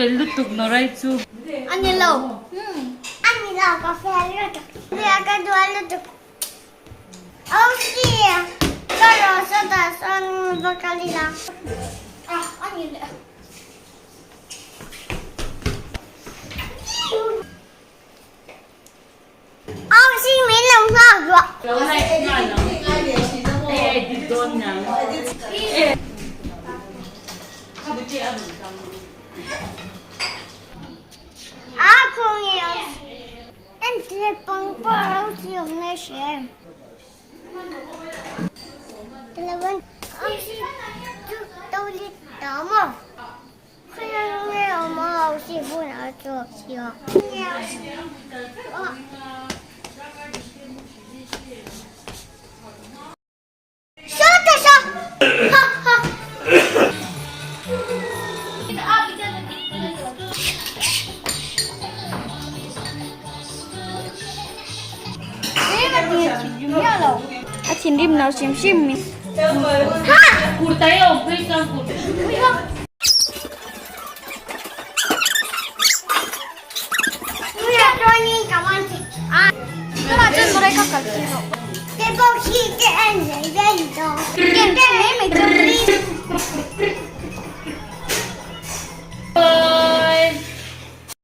fel lutuk Norai chu. A ni lo. A ni lo ka fel lutuk. Nia ka duah lutuk. Osi ka rawh sawtah sawn va kal ila. A ni leh. Osi min lo nghak rawh. Lo like nghal ang. Hei a edit dawn niang. A khawnge Osi. Entir pangpar Osi awmna i hria em? Osi chu to lit ta maw? Khawnge awm a Osi bulah a chhuak sia. Saw ta saw! Ha ha! A thinrim lo hrim hrim mi. Ha! Kurtai a awm phei chuan kurtai.